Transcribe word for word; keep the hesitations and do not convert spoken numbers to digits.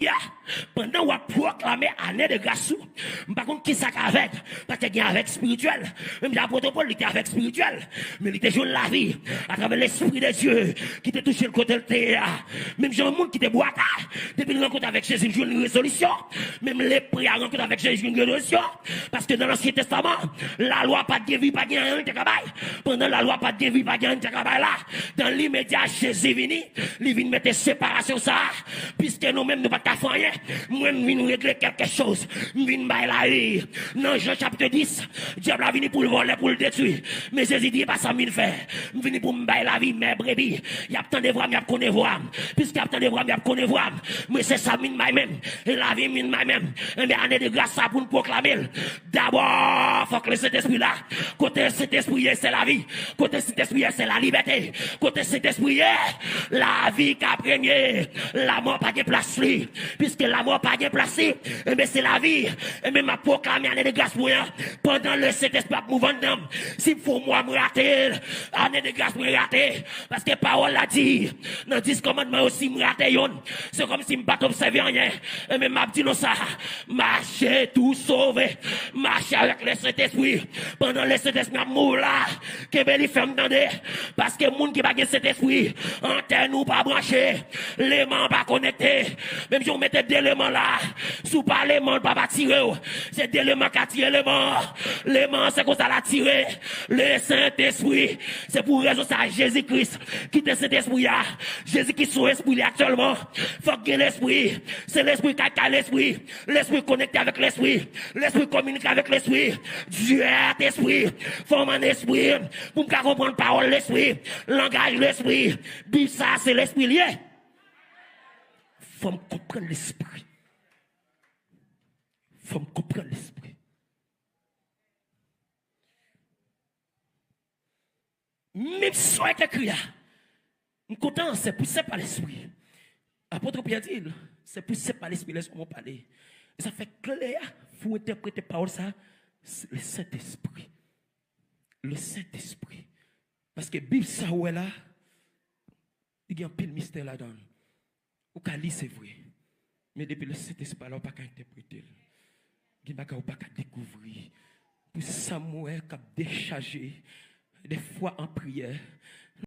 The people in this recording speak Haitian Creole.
Ya, pandan w ap pwoklame ane de gras ou, m pa konn kisa k avèg, paske gen avèg espirityèl. Menm jan apot Pòl, li te avèg espirityèl, men li te jwenn lavi atravè Lespri de Dye ki te touche l kote l te ye a. Menm jan yon moun ki te bwata, depi l rankontre avèk Jezi, l jwenn rezolisyon. Menm lepre a rankontre avèk Jezi, jwenn rezolisyon. Paske nan Ansyen Testaman, lalwa pa t gen vi, pa gen anyen li te ka bay. Pandan lalwa pa t gen vi, pa gen anyen li te ka bay la. Dan limedya, Jezi vini, li vin mete separasyon sa a. Piske nou menm, nou pa t ka fè anyen. Mwen, m vin regle kèlke choz. M vin bay lavi. Nan Jan chapit dis, dyab la vini pou l vòlè, pou l detwi. Men Jezi di, e pa sa m vin fè. M vini pou m bay lavi, mè brebi. Y ap tande vwa m, y ap konnen vwa m. Piske y ap tande vwa m, y ap konnen vwa m. Mwen, se sa m vin bay menm. E lavi m vin bay menm. Enben, ane de gras sa pou n pwoklame l. Dabò, fòk Lesentespri la. Kote Sentespri ye, se lavi. Kote Sentespri ye, se lalibète. Kote Sentespri ye, lavi ka premye. Lamò pa gen plas li. Piske lamò pa gen plas li, enben se lavi. Enben m ap pwoklame ane de gras mwen an. Pandan Lesentespri ap mouv anndan m, si m fè yon mwa m rate l, ane de gras mwen rate. Paske pawòl la di, nan dis kòmandman yo, si m rate yonn, se kòmsi m pa t obsève anyen. Enben m ap di nou sa, mache tou sove. Mache avèk Lesentespri. Pandan Lesentespri ap mouv la, kenbe li fèm tande. Paske moun ki pa gen Sentespri, antèn ou pa branche, leman pa konekte. Menm jan w mete de leman la, si w pa leman, l p ap atire w. Se de leman k atire leman. Leman an, se konsa l atire. Lesentespri. Se pou rezon sa a, Jezi Kris, ki te Sentespri a. Jezi ki se yon espri li aktyèlman. Fòk gen Lespri. Se Lespri k kay kay Lespri. Lespri konekte avèk Lespri. Lespri kominike avèk Lespri. Dye a t espri. Fò m ann espri. Pou m ka konprann pawòl Lespri. Langaj Lespri. Bib sa a se Lespri l ye. Fò m konprann Lespri. Fò m konprann Lespri. Menm sa w ekri a. M kontan, c'est poussé par l'esprit. Apot Pyè di l, c'est poussé par l'esprit, laisse-moi parler. E sa fè kle a, pou entèprete pawòl sa, se le Sentespri. Le Sentespri. Paske Bib sa w wè la, li gen anpil mistè ladan l. Ou ka li, se vre. Men depi Lesentespri pa la, ou pa ka entèprete l. Gen bagay ou pa ka dekouvri. Pou sa m wè k ap dechaje, dèfwa an priyè,